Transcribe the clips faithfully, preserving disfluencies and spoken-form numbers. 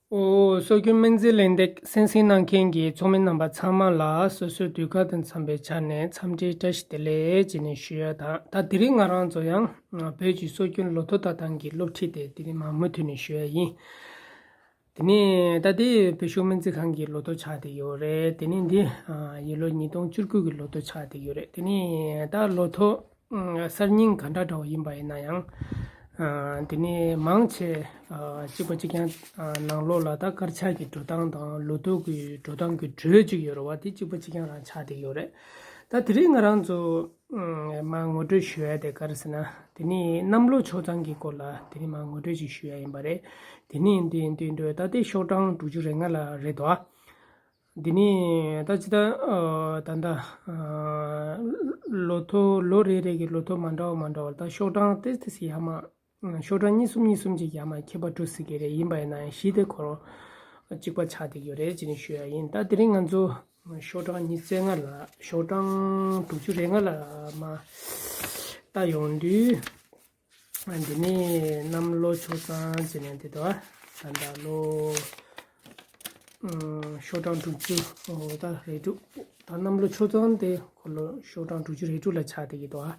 ཨོ། སྲོལ་རྒྱུན་སྨན་རྩིས་ལས་སྟེགས་གསན་གཟིགས་གནང་མཁན་གྱི་ཚོགས་མི་རྣམ་པ་ཚང་མ་ལ་སོ་སོའི་དུས་བཀག་དང་འཚམ་པའི་ཆ་ནས་འཚམས་འདྲི་བཀྲ་ཤིས་བདེ་ལེགས་ཅེས་ནས་ཞུ་ཡ་དང་། ད་དེ་རིང་ང་རང་ཚོ་ཡང་བོད་ཀྱི་སྲོལ་རྒྱུན་ལོ་ཐོ་ལྟ་སྟངས་ཀྱི་སློབ་ཁྲིད་དེ་དེ་རིང་མུ་མཐུད་ནས་ཞུ་ཡ་ཡིན། དེ་ནས་ད་ལྟའི་བོད་གཞུང་སྨན་རྩིས་ཁང་གི་ལོ་ཐོ་ཆགས་བསྡད་ཡོད་རེད། དེ་ནས་འདི་ཡོད་ལོ་ཉིས་སྟོང་བཅུ་དགུ་གི་ལོ་ཐོ་ཆགས་བསྡད་ཡོད་རེད། དེ་ནས་ད་ལོ་ཐོ་གསར་རྙིང་ག་འདྲ་འདྲ་བོ་ཡིན་པ་ཡིན་ན་ཡང་། དེ་ནས་མང་ཆེ་གཅིག་པ་གཅིག་རྐྱང་ནང་ལོགས་ལ་ད་དཀར་ཆག་གི་འགྲོ་སྟངས་དང་ལོ་ཐོ་གི་འགྲོ་སྟངས་ཀྱི་འགྲོས་གཅིག་ཡོད་རེད་བ། དེ་གཅིག་པ་གཅིག་རྐྱང་རང་ཆགས་བསྡད་ཡོད་རེད། ད་དེ་རིང་ང་རང་ཚོ་མ་ངོ་སྤྲོད་ཞུ་ཡ་དེ་ག་རེ་ཟེར་ན། དེ་ནས་གནམ་ལོ་ཆོག་ཚང་གི་སྐོར་ལ་དེ་རིང་མ་ངོ་སྤྲོད་ཅིག་ཞུ་ཡ་ཡིན་པ་རེད། དེ་ནས་འདི་འདི་འགྲོ་ད་ལྟའི་ཤོག་གྲངས་དྲུག་ཅུ་རེ་ལྔ་ལ་རེད་དོ། འདི་ནི་ད་ཅི་ད་ད་ལྟ་ལོ་ཐོ་ལོ་རེ་རེ་གི་ལོ་ཐོ་མ་འདྲ་བ་མ་འདྲ་བ། ད་ཤོག་གྲངས་ཏེ་ཏེ་སི་ཡ་མ་ཤོག་གྲངས་གཉིས་གསུམ་གཉིས་གསུམ་ཅིག་ཡ་མ་ཁྱད་པར་འགྲོ་སྲིད་ཀྱི་རེད། ཡིན་པ་ཡིན་ན་ཡང་གཞི་དེ་ཁོ་རང་གཅིག་པ་ཆགས་བསྡད་ཡོད་རེད་ཅེས་ནས་ཞུ་ཡ་ཡིན། ད་དེ་རིང་ང་ཚོ་ཤོག་གྲངས་ཉི་ཤུ་རྩ་ལྔ་ལ་ཤོག་གྲངས་དྲུག་ཅུ་རེ་ལྔ་ལ་མ་ལྟ་ཡོང་དུས། འདི་ནི་གནམ་ལོ་ཆོག་ཚང་ཟེར་ནས་འདི་དོ། ད་ལྟ་ལོ་ཤོག་གྲངས་དྲུག་ཅུ་ད་རེ་དྲུག་ད་གནམ་ལོ་ཆོག་ཚང་དེ་ཁོ་ལོ་ཤོག་གྲངས་དྲུག་ཅུ་རེ་དྲུག་ལ་ཆགས་བསྡད་ཀྱི་འདུག་ཨ།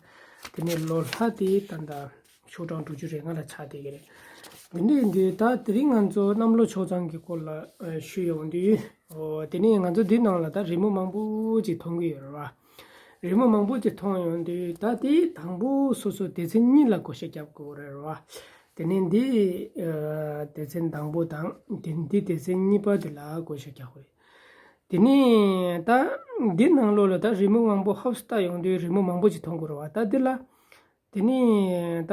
དེ་ནས་ལོ་ལྷ་དེ་ད་ལྟ་ཤོག་གྲངས་དྲུག་ཅུ་རེ་ལྔ་ལ་ཆགས་བསྡད་ཀྱི་རེད། འདི་འདྲ་ཡིན་དུས་ད་དེ་རིང་ང་ཚོ་གནམ་ལོ་ཆོག་ཚང་གི་སྐོར་ལ་ཞུ་ཡོང་དུས། དེ་ནས་ང་ཚོ་འདི་ནང་ལ་ད་རི་མོ་མང་པོ་ཅིག་མཐོང་གི་ཡོད་རེད་བ། རི་མོ་མང་པོ་ཅིག་མཐོང་ཡོང་དུས་ད་དེ་དང་པོ་སོ་སོ་སྡེ་ཚན་གཉིས་ལ་བགོ་བཤའ་རྒྱབ་དགོས་རེད་བ། དེ་ནས་འདི་སྡེ་ཚན་དང་པོ་དང་དེ་འདི་སྡེ་ཚན་གཉིས་པ་དེ་ལ་བགོ་བཤའ་རྒྱག་དགོས། དེ་ནས་ད་འདི་ནང་ལོགས་ལ་ད་རི་མོ་མང་པོ་ཧབ་སྟ་ཡོང་དུས་རི་མོ་མང་པོ་ཅིག་མཐོང་དགོས་རེད་བ། ད་འདི་ལ་དེ་ནས་ད་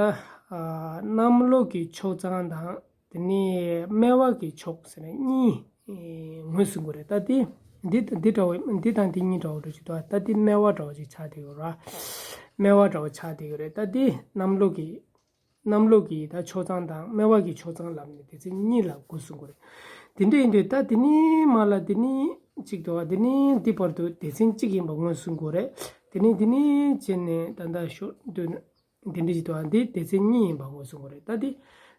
གནམ་ལོ་གི་ཆོག་ཚང་དང་དེ་ནས་སྨེ་བ་གི་ཆོག་ཟེར་ནས་གཉིས་ངོས་ཟིན་དགོས་རེད། ད་དེ་འདི་འདི་འདྲ་བོ་འདི་དང་འདི་གཉིས་འདྲ་བོ་འདྲ་ཞིག་འདུག་ད་དེ་སྨེ་བ་འདྲ་བོ་ཞིག་ཆགས་བསྡད་ཡོད་ར། སྨེ་བ་འདྲ་བོ་ཆགས་བསྡད་ཡོད་རེད། ད་དེ་གནམ་ལོ་གི་གནམ་ལོ་གི་ད་ཆོག་ཚང་དང་སྨེ་བ་གི་ཆོག་ཚང་ལབ་ནས་སྡེ་ཚན་གཉིས་ལ་བགོ་ཟིན་དགོས་རེད། དེ་འདྲ་ཡིན་དུས་ད་དེ་ནི་མ་ལ་དེ་ནི་གཅིག་འདུག་བ། དེ་ནི་འདི་བར་དུ་སྡེ་ཚན་གཅིག་ཡིན་པ་ངོས་ཟིན་དགོས་རེད། དེ་ནི་དེ་ནི་བྱས་ནས་ད་ལྟ་ཤོག་འདོན། དེ་འདྲ་ཞིག་འདུག་ཨ། འདི་སྡེ་ཚན་གཉིས་ཡིན་པ་ངོས་ཟིན་དགོས་རེད། ད་འདི་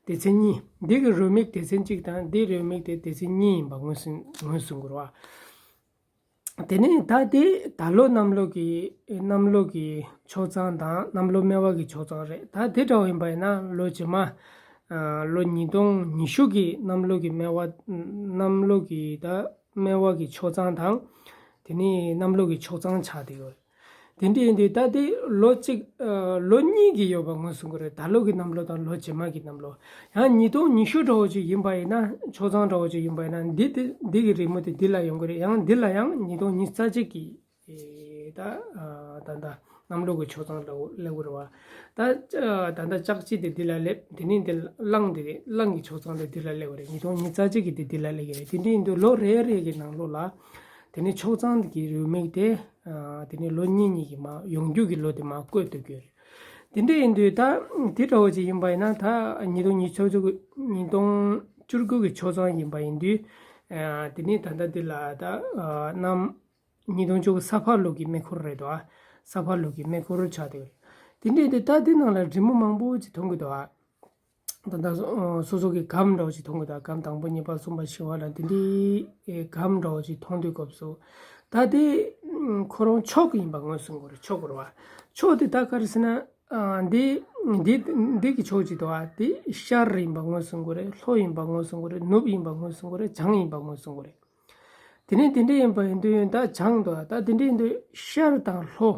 སྡེ་ཚན་གཉིས། འདི་གི་རེའུ་མིག་སྡེ་ཚན་གཅིག་དང་འདི་རེའུ་མིག་དེ་སྡེ་ཚན་གཉིས་ཡིན་པ་ངོས་ཟིན་ངོས་ཟིན་དགོས་རེད་བ། དེ་ནས་ད་འདི་ད་ལོ་གནམ་ལོ་གི་གནམ་ལོ་གི་ཆོག་ཚང་དང་གནམ་ལོ་སྨེ་བ་གི་ཆོག་ཚང་རེད། ད་དེ་འདྲ་བ་ཡིན་པ་ཡིན་ན་ལོ་རྗེས་མ་ལོ་ཉིས་སྟོང་ཉི་ཤུ་གི་གནམ་ལོ་གི་སྨེ་བ་གནམ་ལོ་གི་ད་སྨེ་བ་གི་ཆོག་ཚང་དང་། དེ་ནས་གནམ་ལོ་གི་ཆོག་ཚང་ཆགས་བསྡད་ཡོད། དེ་འདྲ་ཡིན་དུས་ད་དེ་ལོ་གཅིག་ཨ། ལོ་གཉིས་ཀྱི་ཡོད་པ་ངོས་ཟིན་དགོས་རེད། ད་ལོ་གི་གནམ་ལོ་དང་ལོ་རྗེས་མ་གི་གནམ་ལོ། ཡང་ཉིས་སྟོང་ཉི་ཤུ་འདྲ་བོ་ཅིག་ཡིན་པ་ཡིན་ན་ཆོག་ཚང་འདྲ་བོ་ཅིག་ཡིན་པ་ཡིན་ན་འདི་དེ་འདི་གི་རི་མོ་དེ་འདི་ལ་ཡོང་གི་རེད། ཡང་འདི་ལ་ཡང་ཉིས་སྟོང་ཉི་ཤུ་རྩ་གཅིག་གི་ཨེ། ད་ཨ། ད་ད་གནམ་ལོ་གི་ཆོག་ཚང་ལ་སླེབས་དགོས་རེད་བ། ད་ཨ། ད་ད་ལྕགས་ཕྱེ་དེ་འདི་ལ་སླེབས། དེ་ནས་འདི་གླང་དེ་གླང་གི་ཆོག་ཚང་དེ་འདི་ལ་སླེབས་དགོས་རེད། ཉིས་སྟོང་ཉི་ཤུ་རྩ་གཅིག་གི་དེ་འདི་ལ་སླེབས་ཀྱི་རེད། དེ་འདྲ་ཡིན་དུས་ལོ་རེ་རེ་གི་ནང་ལོགས་ལ་དེ་ནས་ཆོག་ཚང་གི་རེའུ་མིག་དེ། ཨ། དེ་ནས་ལོ་གཉིས་གཉིས་ཀྱི་མ་ཡོང་རྒྱུ་གི་ལོ་དེ་མ་བཀོད་སྡོད་རྒྱུ་རེད། དེ་འདྲ་ཡིན་དུས་ད་དེ་འདྲ་བོ་ཅིག་ཡིན་པ་ཡིན་ན་ད་ཉིས་སྟོང་ཉི་ཤུ་རྩ་དགུ་ཉིས་སྟོང་བཅུ་དགུ་གི་ཆོག་ཚང་ཡིན་པ་ཡིན་དུས། ཨ། དེ་ནས་ད་ལྟ་འདི་ལ་ད་ཨ། གནམ་ཉིས་སྟོང་བཅུ་དགུ་ས་ཕག་ལོ་གི་སྨད་འཁོར་རེད་དོ། ཨ། ས་ཕག་ལོ་གི་སྨད་འཁོར་ཆགས་བསྡད་ཡོད་རེད། དེ་འདྲ་ཡིན་དུས་ད་དེ་ནང་ལ་རི་མོ་མང་པོ་ཅིག་མཐོང་གི་འདུག་ཨ། ད་ལྟ་སོ་སོ་གི་སྒམ་འདྲ་བོ་ཅིག་མཐོང་གི་འདུག་སྒམ་དང་པོ་གཉིས་པ་གསུམ་པ་བཞི་པ་ལ་དེ་འདྲའི་སྒམ་འདྲ་བོ་ཅིག་མཐོང་དུས་སྐབས་སུ། ད་དེ་ཁོ་རང་ཕྱོགས་ཡིན་པ་ངོས་ཟིན་དགོས་རེད། ཕྱོགས་དགོས་རེད་བ། ཕྱོགས་དེ་ད་ག་རེ་ཟེར་ན། ཨ། འདི་འདི་འདི་གི་ཕྱོགས་ཅིག་འདུག་བ། དེ་ཤར་ཡིན་པ་ངོས་ཟིན་དགོས་རེད། ལྷོ་ཡིན་པ་ངོས་ཟིན་དགོས་རེད། ནུབ་ཡིན་པ་ངོས་ཟིན་དགོས་རེད། བྱང་ཡིན་པ་ངོས་ཟིན་དགོས་རེད། དེ་ནས་དེ་འདྲ་ཡིན་པ་ཡིན་དུས་ད་བྱང་དུ་ད་དེ་འདྲ་ཡིན་དུས་ཤར་དང་ལྷོ།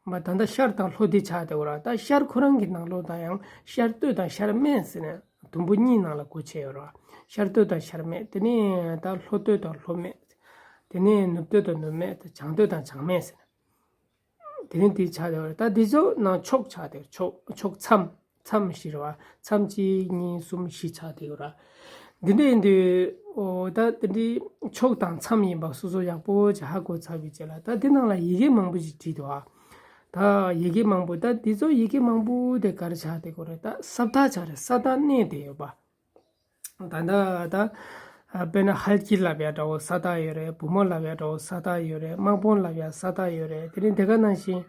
མ་ད་ལྟ་ཤར་དང་ལྷོ་འདི་ཆགས་བསྡད་ཡོད་ར། ད་ཤར་ཁོ་རང་གི་ནང་ལོགས་དང་ཡང་ཤར་སྟོད་དང་ཤར་སྨད་ཟེར་ནས་དུམ་བུ་གཉིས་ནང་ལ་བགོ་བྱས་ཡོད་ར། ཤར་སྟོད་དང་ཤར་སྨད། དེ་ནས་ད་ལྷོ་སྟོད་དང་ལྷོ་སྨད། དེ་ནས་ནུབ་སྟོད་དང་ནུབ་སྨད། ད་བྱང་སྟོད་དང་བྱང་སྨད་ཟེར་ནས། དེ་ནས་དེ་ཆགས་བསྡད་ཡོད་ར། ད་འདི་ཚོ་ནང་ཕྱོགས་ཆགས་བསྡད་ཡོད། ཕྱོགས་ཕྱོགས་མཚམས། མཚམས་བཞི་རེད་བ། མཚམས་གཅིག་གཉིས་གསུམ་བཞི་ཆགས་བསྡད་ཡོད་ར། འདི་འདྲ་ཡིན་དུས་ཨོ་ད་འདི་འདྲའི་ཕྱོགས་དང་མཚམས་ཡིན་པ་སོ་སོ་ཡག་པོ་ཅིག་ཧ་གོ་ཚར་བའི་རྗེས་ལ་ད་འདི་ནང་ལ་ཡི་གེ་མང་པོ་ཞིག་བྲིས་འདུག་ཨ། ད་ཡི་གེ་མང་པོ་ད་འདི་ཚོ་ཡི་གེ་མང་པོ་དེ་ག་རེ་ཆགས་བསྡད་ཡོད་རེད། ད་ས་རྟགས་ཆགས་རེད། ས་རྟགས་གནས་བསྡད་ཡོད་པ། ད་ད་ད་དཔེར་ན་ཧལ་ཀྱི་ལབ་ཡ་འདྲ་བོ་ས་རྟགས་ཡོད་རེད། བུ་མོ་ལབ་ཡ་འདྲ་བོ་ས་རྟགས་ཡོད་རེད། དམག་དཔོན་ལབ་ཡ་ས་རྟགས་ཡོད་རེད། དེ་རིང་དེ་ག་ནང་བཞིན་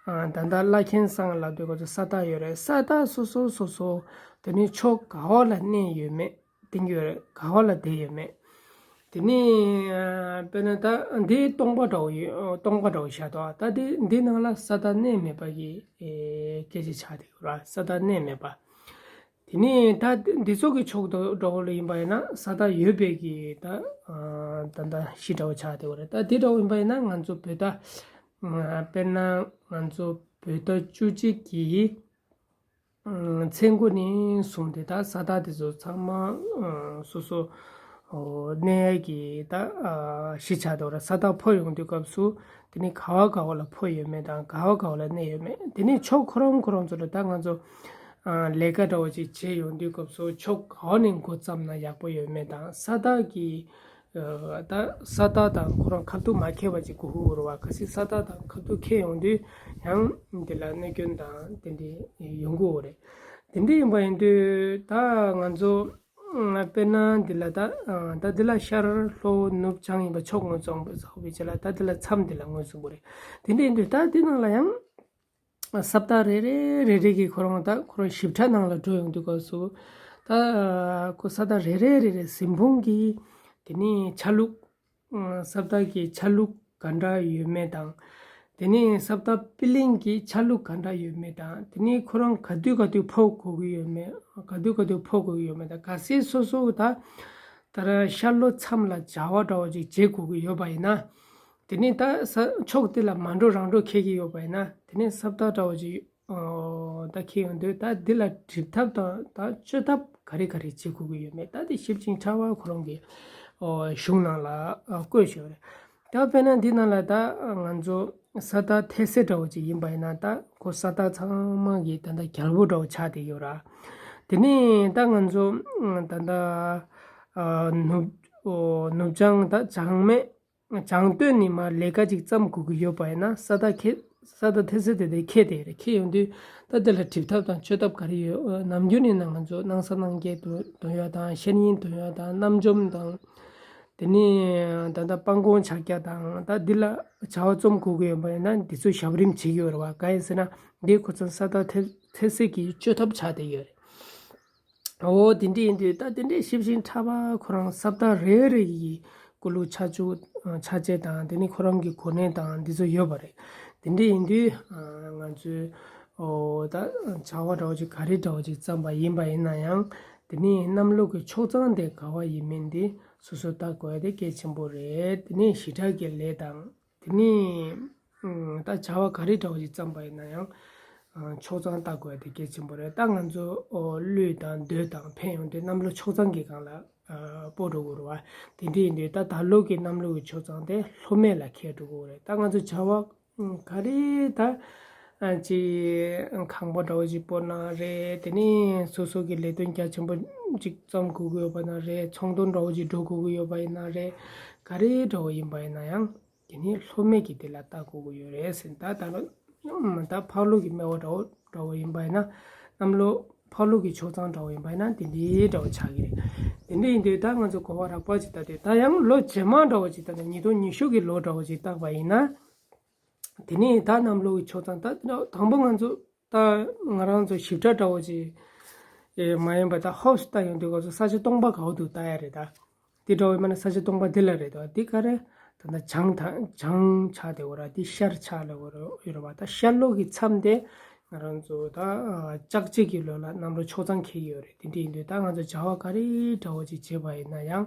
ཨ་ད་ལྟ་བླ་མཁན་སང་ལབ་དུས་ཁོ་ཚོ་ས་རྟགས་ཡོད་རེད། ས་རྟགས་སོ་སོ་སོ་སོ་དེ་ནི་ཕྱོགས་ག་བ་ལ་གནས་ཡོད་མེད་ བསྟན་གྱི་ཡོད་རེད། ག་བ་ལ་བསྡད་ཡོད་མེད། དེ་ནས་དཔེར་ན་ད་འདི་སྟོང་པ་འདྲ་བོ་ཡོད། སྟོང་པ་འདྲ་བོ་བཞག་འདུག་ད་འདི་འདི་ནང་ལ་ས་མཐའ་གནས་མེད་པ་གི་སྐད་ཆ་ཆགས་བསྡད་ཡོད་ར། ས་མཐའ་གནས་མེད་པ། དེ་ནས་ད་འདི་ཚོ་གི་ཕྱོགས་འདྲ་བོ་ལ་ཡིན་པ་ཡིན་ན་ས་མཐའ་ཡོད་པའི་གི་ད་ད་ལྟ་གཞི་འདྲ་བོ་ཆགས་བསྡད་ཡོད་རེད། ད་འདི་འདྲ་བོ་ཡིན་པ་ཡིན་ན་ང་ཚོ་བོད་ཟླ་དཔེར་ན་ང་ཚོ་བོད་ཟླ་བཅུ་གཅིག་གི་ཚེས་དགུ་ནས་བཟུང་སྟེ་ད་ས་མཐའ་དེ་ཚོ་ཚང་མ་སོ་སོ་གནས་ཀྱི་ད་གཞི་ཆགས་འདུག་ར། ས་མཐའ་འཕོ་ཡོང་དུས་སྐབས་སུ་དེ་ནི་ག་བ་ག་བ་ལ་འཕོ་ཡོད་མེད་དང་ག་བ་ག་བ་ལ་གནས་ཡོད་མེད། དེ་ནི་ཕྱོགས་ཁོ་རང་ཁོ་རང་ཚོ་ལ་ད་ང་ཚོ་ལས་ཀ་འདྲ་བོ་ཅིག་བྱེད་ཡོང་དུས་སྐབས་སུ་ཕྱོགས་ག་བ་ནས་འགོ་བརྩམས་ན་ཡག་པོ་ཡོད་མེད་དང་ས་མཐའ་གི་ད་ས་མཐའ་དང་ཁོ་རང་ཁ་ཐུག་མ་འཁེལ་བ་ཅིག་དགོས་ཀྱི་ཡོད་རེད་བ། གལ་སྲིད་ས་མཐའ་དང་ཁ་ཐུག་འཁེལ་ཡོང་དུས་ཡང་འདི་ལ་གནོད་སྐྱོན་དང་དེ་འདྲ་ཡོང་གི་ཡོད་རེད། དེ་འདྲ་ཡིན་པ་ཡིན་དུས་ད་ང་ཚོ་དཔེར་ན་འདི་ལ་ད་ད་འདི་ལ་ཤར་ལྷོ་ནུབ་བྱང་ཡིན་པ་ཕྱོགས་ངོས་བཟུང་བའི་ཆ་ལ་ད་འདི་ལ་མཚམས་འདི་ལ་ངོས་བཟུང་དགོས་རེད། དེ་འདྲ་ཡིན་དུས་ད་འདི་ནང་ལ་ཡང་ས་མཐའ་རེ་རེ་རེ་རེ་གི་ཁོ་རང་ད་ཁོ་རང་ཞིབ་ཕྲ་ནང་ལ་འགྲོ་ཡོང་དུས་སྐབས་སུ་ད་ཁོ་ས་མཐའ་རེ་རེ་རེ་རེ་གཟིམ་དཔོན་གྱི་དེ་ནས་ཆ་ལུགས། ས་མཐའ་གི་ཆ་ལུགས་ག་འདྲ་ཡོད་མེད་དང་། དེ་ནས་ས་མཐའ་པི་ལིང་གི་ཆ་ལུགས་ག་འདྲ་ཡོད་མེད་དང་། དེ་ནས་ཁོ་རང་ག་དུས་ག་དུས་འཕོ་དགོས་ཀྱི་ཡོད་མེད། ག་དུས་ག་དུས་འཕོ་དགོས་ཀྱི་ཡོད་མེད་དང་། གལ་སྲིད་སོ་སོ་ད་ད་ར་ཤར་ལྷོ་མཚམས་ལ་བྱ་བ་འདྲ་བོ་ཅིག་བྱེད་དགོས་ཀྱི་ཡོད་པ་ཡིན་ན། དེ་ནས་ད་ས་ཕྱོགས་དེ་ལ་མ་འགྲོ་རང་འགྲོ་འཁེལ་གྱི་ཡོད་པ་ཡིན་ན། དེ་ནས་ས་མཐའ་འདྲ་བོ་ཅིག་ད་འཁེལ་ཡོང་དུས་ད་འདི་ལ་སྒྲིབ་ཐབས་དང་ད་གཅོད་ཐབས་ག་རེ་ག་རེ་བྱེད་དགོས་ཀྱི་ཡོད་མེད་ད་དེ་ཞིབ་ཅིང་ཕྲ་བ་ཁོ་རང་གི་གཞུང་ནང་ལ་བཀོད་བཞག་ཡོད་རེད། ད་དཔེར་ན་འདི་ནང་ལ་ད་ང་ཚོ་ས་མཐའ་ཐེ་སེ་འདྲ་བོ་ཅིག་ཡིན་པ་ཡིན་ན་ད་ཁོ་ས་མཐའ་ཚང་མ་གི་ད་ལྟ་རྒྱལ་པོ་འདྲ་བོ་ཆགས་བསྡད་ཡོད་ར། དེ་ནས་ད་ང་ཚོ་ད་ལྟ་ནུབ་ནུབ་བྱང་ད་བྱང་སྨད། བྱང་སྟོད་ནས་མར་ལས་ཀ་ཅིག་བརྩམ་དགོས་ཀྱི་ཡོད་པ་ཡིན་ན་ས་མཐའ་ཁེ་ས་མཐའ་ཐེ་སེ་དེ་དེ་ཁེ་དེ་རེད། ཁེ་ཡོང་དུས་ད་དེ་ལ་སྒྲིབ་ཐབས་དང་གཅོད་ཐབས་ག་རེ་ཡོད། ནམ་རྒྱུན་ནས་ན་ང་ཚོ་སྣང་ས་སྣང་བརྒྱད་འདོན་ཡ་དང་ཤེར་ཡིན་འདོན་ཡ་དང་རྣམ་འཇོམས་དང་། དེ་ནས་ད་ལྟ་སྤང་སྐོང་ཕྱག་རྒྱ་དང་ད་འདི་ལ་བྱ་བ་རྩོམ་དགོས་ཀྱི་ཡོད་པ་ཡིན་ན་འདི་ཚོ་ཞབས་རིམ་བྱེད་ཀྱི་ཡོད་རེད་བ། གང་ཡིན་ཟེར་ན་འདི་ཁོ་ཚོ་ས་མཐའ་ཐེ་ཐེ་སེ་གི་གཅོད་ཐབས་ཆགས་བསྡད་ཡོད་རེད། འོ་དེ་འདྲ་ཡིན་དུས་ད་དེ་འདྲའི་ཞིབ་ཅིང་ཕྲ་བ་ཁོ་རང་ས་མཐའ་རེ་རེ་ཡི་སྐུ་ལུས་ཆ་བཅུ་ཆ་བྱད་དང་དེ་ནི་ཁོ་རང་གི་གོ་གནས་དང་འདི་ཚོ་ཡོད་པ་རེད། དེ་འདྲ་ཡིན་དུས་ང་ཚོས་འོ་ད་བྱ་བ་འདྲ་བོ་ཅིག་ག་རེ་འདྲ་བོ་ཅིག་བརྩམས་པ་ཡིན་པ་ཡིན་ན་ཡང་དེ་ནི་གནམ་ལོ་གི་ཆོག་གཙང་དེ་ག་བ་ཡིན་མིན་དེ་སོ་སོ་བལྟ་དགོས་ཡ་དེ་གལ་ཆེན་པོ་རེད། དེ་ནི་ཞི་དྲག་གི་ལས་དང་། དེ་ནས་ད་བྱ་བ་ག་རེ་འདྲ་བོ་ཞིག་བརྩམས་པ་ཡིན་ན་ཡང་ཆོག་གཙང་བལྟ་དགོས་དེ་གལ་ཆེན་པོ་རེད། ད་ང་ཚོ་ཀླུ་དང་འདོད་དང་ཕན་ཡོན་དེ་གནམ་ལོ་ཆོག་གཙང་གི་སྒང་ལ་སྤོ་འགྲོ་དགོས་རེད་བ། དེ་འདྲ་ཡིན་དུས་ད་ད་ལོ་གི་གནམ་ལོ་གི་ཆོག་གཙང་དེ་ལྷོ་སྨད་ལ་འཁེལ་འགྲོ་དགོས་རེད། ད་ང་ཚོ་བྱ་བ་ག་རེ་ད་ཅི་ཁང་པ་འདྲ་བོ་ཞིག་སྤོ་ན་རེད། དེ་ནས་སོ་སོ་གི་ལས་དོན་རྒྱ་ཆེན་པོ་ཅིག་བརྩམ་དགོས་ཀྱི་ཡོད་པ་ན་རེད། ཚོང་དོན་འདྲ་བོ་ཞིག་འགྲོ་དགོས་ཀྱི་ཡོད་པ་ཡིན་ན་རེད། ག་རེ་འདྲ་བོ་ཡིན་པ་ཡིན་ན་ཡང་། དེ་ནི་ལྷོ་སྨད་ཀྱི་དེ་ལ་ལྟ་དགོས་ཀྱི་ཡོད་རེད་ཟེར། ད་ད་ལོ་ད་ཕག་ལོ་གི་སྨེ་བ་འདྲ་བོ་འདྲ་བོ་ཡིན་པ་ཡིན་ན་གནམ་ལོ་ཕག་ལོ་གི་ཆོག་གཙང་འདྲ་བོ་ཡིན་པ་ཡིན་ན་དེ་འདྲའི་འདྲ་བོ་ཆགས་ཀྱི་རེད། དེ་འདྲ་ཡིན་དུས་ད་ང་ཚོ་གོ་བ་རགས་པ་ཅིག་ལྟ་དུས་ད་ཡང་ལོ་རྗེས་མ་འདྲ་བོ་ཅིག་ལྟ་ན་ཉིས་སྟོང་ཉི་ཤུ་གི་ལོ་འདྲ་བོ་ཅིག་བཏགས་པ་ཡིན་ན། དེ་ནས་ད་གནམ་ལོ་གི་ཆོག་གཙང་ད་དང་པོ་ང་ཚོ་ད་ང་རང་ཚོ་ཞིབ་ཕྲ་འདྲ་བོ་ཅིག་མ་ཡིན་པ་ད་ཧོབ་སི་ལྟ་ཡོང་དུས་སྐབས་སུ་ས་ཆ་སྟོང་པ་ག་བ་འདུག་ལྟ་ཡ་རེད་ད། དེ་འདྲ་བོ་ཡིན་པ་ན་ས་ཆ་སྟོང་པ་འདི་ལ་རེད་དོ། འདི་ག་རེ་ད་ལྟ་བྱང་དང་བྱང་ཆགས་དེ་འོ་ར་འདི་ཤར་ཆགས་ལ་འོ་ར་ཡོད་ར་བ། ད་ཤར་ལྷོ་གི་མཚམས་དེ་ང་རང་ཚོ་ད་ལྕགས་བྱི་གི་ལོ་ལ་གནམ་ལོ་ཆོག་གཙང་འཁེལ་གྱི་ཡོད་རེད། དེ་འདྲ་ཡིན་དུས་ད་ང་ཚོ་བྱ་བ་ག་རེ་འདྲ་བོ་ཅིག་བྱེད་པ་ཡིན་ན་ཡང་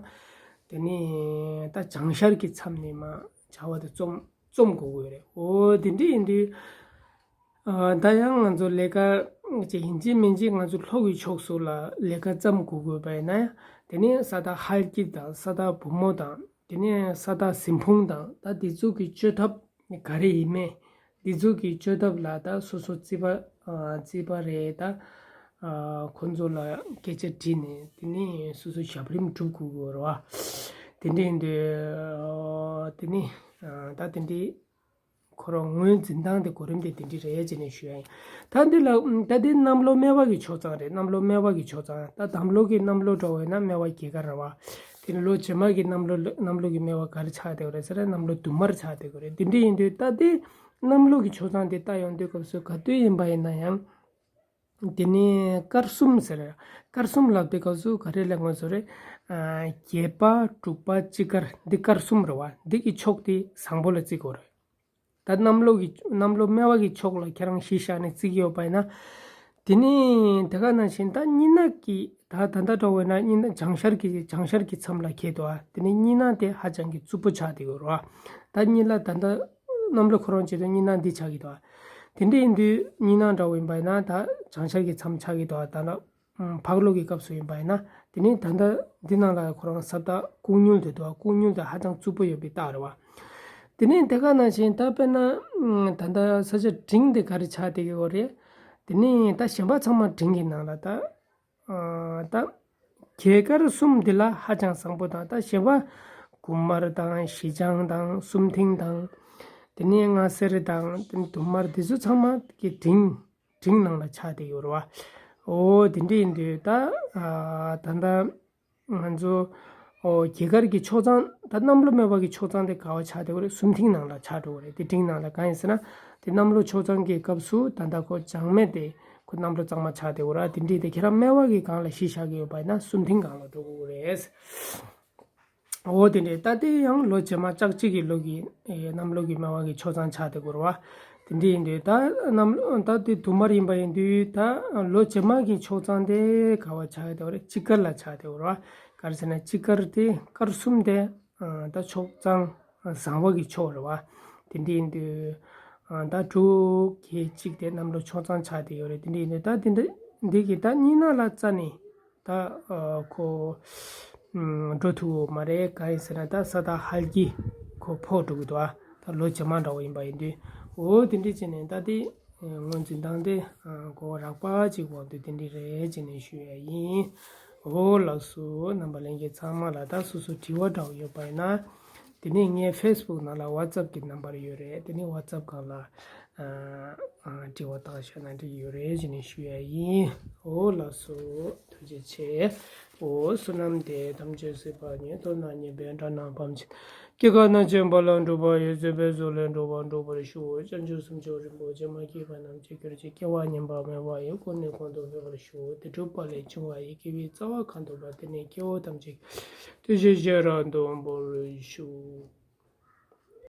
དེ་ནི་ད་བྱང་ཤར་གི་མཚམས་ནས་མ་བྱ་བ་དེ་རྩོམ་རྩོམ་དགོས་ཀྱི་ཡོད་རེད། འོ་དེ་འདྲ་ཡིན་དུས། ཨ་ད་ཡང་ང་ཚོ་ལས་ཀ་ཅིག་ཡིན་གཅིག་མིན་གཅིག་ང་ཚོ་ལྷོ་གི་ཕྱོགས་སུ་ལ་ལས་ཀ་བརྩམ་དགོས་དགོས་པ་ཡིན་ན་ཡང་དེ་ནས་ས་མཐའ་ཧལ་ཀི་དང་ས་མཐའ་བུ་མོ་དང་དེ་ནས་ས་མཐའ་གཟིམ་ཕུང་དང་ད་འདི་ཚོ་གི་གཅོད་ཐབས་ག་རེ་ཡིན་མིན། འདི་ཚོ་གི་གཅོད་ཐབས་ལ་ད་སོ་སོ་རྩིས་པ་ཨ་རྩིས་པ་རེད་ད། ཨ་ཁོང་ཚོ་ལ་སྐད་ཆ་དྲིས་ནས་དེ་ནས་སོ་སོ་ཞབས་རིམ་སྒྲུབ་དགོས་དགོས་རེད་བ། དེ་འདྲ་ཡིན་དུས་ཨ་དེ་ནས་ཨ་ད་དེ་འདྲའི། ཁོ་རང་ངོས་འཛིན་སྟངས་དེ་གོ་རིམ་དེ་དེ་འདྲ་རེད་ཅེས་ནས་ཞུ་ཡ་ཡིན། ད་འདི་ལ་ད་འདི་གནམ་ལོ་སྨེ་བ་གི་ཆོག་གཙང་རེད། གནམ་ལོ་སྨེ་བ་གི་ཆོག་གཙང་། ད་འདམ་ལོ་གི་གནམ་ལོ་འདྲ་བོ་ཡིན་ན་སྨེ་བ་རྒྱལ་ཁ་ར་བ། དེ་ནི་ལོ་རྗེས་མ་གི་གནམ་ལོ་གནམ་ལོ་གི་སྨེ་བ་ག་རེ་ཆགས་བསྡད་པ་རེད་ཟེར་ན་གནམ་ལོ་དུ་མར་ཆགས་བསྡད་པ་རེད། འདི་འདྲ་ཡིན་དུས་ད་འདི་གནམ་ལོ་གི་ཆོག་གཙང་དེ་ལྟ་ཡོང་དུས་སྐབས་སུ་ག་དུས་ཡིན་པ་ཡིན་ན་ཡང་། དེ་ནས་དཀར་གསུམ་ཟེར། དཀར་གསུམ་ལབ་དུས་སྐབས་སུ་ག་རེ་ལབ་དགོས་སོ་རེད། ཨ། བརྒྱད་པ། དྲུག་པ། སྤྱིལ་དཀར། འདི་དཀར་གསུམ་རེད་བ། འདི་གི་ཕྱོགས་དེ་བཟང་པོ་ལ་བརྩི་དགོས་རེད། ད་གནམ་ལོ་གི་གནམ་ལོ་སྨེ་བ་གི་ཕྱོགས་ལ་ཁྱེད་རང་གཞི་བཞག་ནས་བརྩི་གི་ཡོད་པ་ཡིན་ན། དེ་ནས་དེ་ག་ནང་བཞིན་ད་གཉིས་ན་གི་ད་ད་ལྟ་འགྲོ་བས་ན་གཉིས་ན་བྱང་ཤར་གྱི་བྱང་ཤར་གྱི་མཚམས་ལ་འཁེལ་འདུག་ཨ། དེ་ནས་གཉིས་ན་དེ་ཧ་ཅང་གི་རྩུབ་པོ་ཆགས་བསྡད་ཡོད་རེད་བ། ད་གཉིས་ལ་ད་ལྟ་གནམ་ལོ་ཁོ་རང་བྱེད་དུས་གཉིས་ན་འདི་ཆགས་ཀྱི་འདུག་ཨ། དེ་འདྲ་ཡིན་དུས་གཉིས་ན་འདྲ་བོ་ཡིན་པ་ཡིན་ན་ད་བྱང་ཤར་གྱི་མཚམས་ཆགས་ཀྱི་འདུག་ཨ། ད་ལྟ་ཕག་ལོ་གི་སྐབས་སུ་ཡིན་པ་ཡིན་ན། དེ་ནས་ད་ལྟ་འདི་ནང་ལ་ཁོ་རང་ས་བདག་སྐུ་དངུལ་དེ་འདུག་ཨ། སྐུ་དངུལ་དེ་ཧ་ཅང་རྩུབ་པོ་ཡོད་པའི་རྟགས་རེད་བ། དེ་ནས་དེ་ག་ནང་བཞིན་ད་དཔེར་ན་ད་ལྟ་ས་ཆ་འབྲིང་དེ་ག་རེ་ཆགས་བསྡད་ཀྱི་ཡོད་རེད། དེ་ནས་ད་གཞན་པ་ཚང་མ་འབྲིང་གི་ནང་ལ་ད། ཨ། ད་རྒྱལ་དཀར་གསུམ་འདི་ལ་ཧ་ཅང་བཟང་པོ་དང་། ད་གཞན་པ་དགུ་དམར་དང་། བཞི་ལྗང་དང་། གསུམ་མཐིང་དང་། དེ་ནས་ལྔ་སེར་དང་། དེ་ནས་དུམ་དམར། འདི་ཚོ་ཚང་མ་གི་འབྲིང་འབྲིང་ནང་ལ་ཆགས་བསྡད་ཡོད་རེད་བ། འོ་དེ་འདྲ་ཡིན་དུས་ད། ཨ། ད་ལྟ་ང་ཚོ། ཨོ། རྒྱལ་དཀར་གྱི་ཕྱོགས་གཙང་། ད་གནམ་ལོ་སྨེ་བ་གི་ཕྱོགས་གཙང་དེ་ག་བ་ཆགས་བསྡད་ཡོད་རེད། གསུམ་མཐིང་ནང་ལ་ཆགས་འགྲོ་གི་རེད། དེ་འབྲིང་ནང་ལ། གང་ཡིན་ཟེར་ན་དེ་གནམ་ལོ་ཕྱོགས་གཙང་གི་སྐབས་སུ་ད་ལྟ་ཁོ་ལྗང་སྨེ་དེ་ཁོ་གནམ་ལོ་གཙང་མ་ཆགས་བསྡད་ཡོད་རེད། དེ་འདྲ་དེ་ཁྱེད་རང་སྨེ་བ་གི་སྒང་ལ་གཞི་བཞག་གི་ཡོད་པ་ཡིན་ན་གསུམ་མཐིང་སྒང་ལ་འགྲོ་དགོས་རེད། འོ་དེ་འདྲ། ད་དེ་ཡང་ལོ་རྗེས་མ་ལྕགས་བྱི་གི་ལོ་གི། ཨེ། གནམ་ལོ་གི་སྨེ་བ་གི་ཕྱོགས་གཙང་ཆགས་བསྡད་ཡོད་རེད་བ། དེ་འདྲ་ཡིན་དུས་ད་གནམ་ལོ། ད་དེ་དུམ་དམར་ཡིན་པ་ཡིན་དུས་ད་ལོ་རྗེས་མ་གི་ཕྱོགས་གཙང་དེ་ག་བ་ཆགས་བསྡད་ཡོད་རེད། སྤྱིལ་དཀར་ལ་ཆགས་བསྡད་ཡོད་རེད་བ། ག་རེ་ཟེར་ན་སྤྱིལ་དཀར་དེ་དཀར་གསུམ་དེ། ཨ། ད་ཕྱོགས་གཙང་བཟང་བ་གི་ཕྱོགས་རེད་བ། དེ་འདྲ་ཡིན་དུས། ཨ། ད་དྲུག་བརྒྱད་གཅིག་དེ་གནམ་ལོ་ཕྱོགས་གཙང་ཆགས་བསྡད་ཡོད་རེད། དེ་འདྲ་ཡིན་དུས་ད་དེ་འདྲ་འདི་གི་ད་གཉིས་ན་ལ་རྩ་ནས་ད། ཨ། ཁོ། ཨ། འགྲོ་ཐུབ་ཡོད་མ་རེད། གང་ཡིན་ཟེར་ན་ད་ས་བདག་ཧལ་གྱིས་ཁོ་ཕོག་འགྲོ་གི་འདུག་ཨ། ད་ལོ་རྗེས་མ་འདྲ་བོ་ཡིན་པ་ཡིན་དུས། འོ་དེ་འདྲ་བྱས་ནས་ད་དེ། ཨ། ངོས་འཛིན་སྟངས་དེ། ཨ། གོ་བ་རགས་པ་ཅིག་འོང་དུས་དེ་འདྲ་རེད་ཅེས་ནས་ཞུ་ཡ་ཡིན། འོ་ལགས་སོ། རྣམ་པ་ལྷན་རྒྱས་ཚང་མ་ལ་ད་སོ་སོ་དྲི་བ་འདྲ་བོ་ཡོད་པ་ཡིན་ན། དེ་ནས་ངའི་ཕེ་སི་བུག་ནང་ལ་ཝ་ཙབ་གི་ནམ་བར་ཡོད་རེད། དེ་ནས་ཝ་ཙབ་སྒང་ལ། ཨ། ཨ། དྲི་བ་བཏང་བཞག་ན་འགྲིག་ཡོད་རེད་ཅེས་ནས་ཞུ་ཡ་ཡིན། འོ་ལགས་སོ། ཐུགས་རྗེ་ཆེ། འོ། བསོད་ནམས་འདི་ཡིས་ཐམས་ཅད་གཟིགས་པ་ཉིད། མཐོང་ན་མཉེས་པའི་དགྲ་རྣམས་ཕམ་བྱས། སྐྱེ་རྒ་ན་འཆིའི་རྦ་རླབས་འཁྲུགས་པ་ཡི། སྲིད་པའི་མཚོ་ལས་འགྲོ་བ་སྒྲོལ་བར་ཤོག། བྱང་ཆུབ་སེམས་མཆོག་རིན་པོ་ཆེ། མ་སྐྱེས་པ་རྣམས་སྐྱེ་གྱུར་ཅིག། སྐྱེ་བ་ངན་པ་སྨེ་བ་ཡི། ཀུན་ནས་གོང་དུ་འཕེལ་བར་ཤོག། དེ་འགྲུབ་པ་ལས་བྱུང་བ་ཡི། སྐྱེ་བའི་རྩ་བ་གང་ཐུབ་པ། དེ་ནས་སྐྱེ་བོ་ཐམས་ཅད་ཀྱི། བདེ་གཤེགས་ཤེས་རབ་སྟོན་པར་ཤོག།